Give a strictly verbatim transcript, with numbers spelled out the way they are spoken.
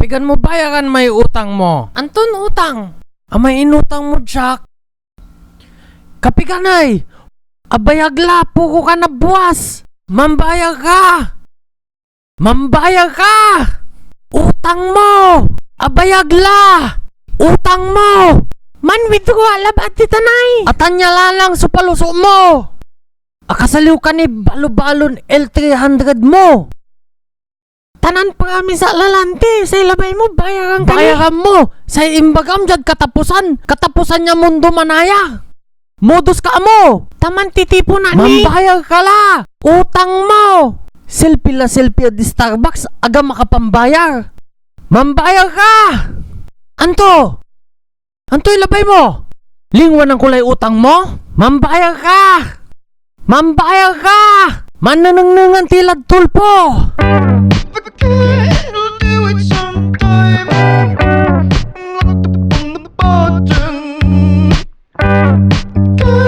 Pigan mo bayaran may utang mo? Anton utang? Amay inutang mo, Jack. Kapiganay? Abayag la, puko ka na buas. Mambayar ka! Mambayar ka! Utang mo! Abayag la! Utang mo! Man-withdraw labat ditan ay! Atan ya lalang so paluso mo! Akasaliw ka ni balobalon L three hundred mo! Tanan promise a lalante, say labay mo, bayaran ka ni. Bayaran mo! Say imbagam diad katapusan, katapusan ya mundo manaya! Modus ka amo! Taman titipon a ni. Mambayar ka la! Utang mo! Selfie la selfie ed Starbucks, agam akapambayar! Mambayar ka! Anto? Antoy labay mo? Lingwanan ko lay utang mo? Mambayar ka! Mambayar ka! Mannenengnengan ti lad Tulfo! But we'll do it sometime.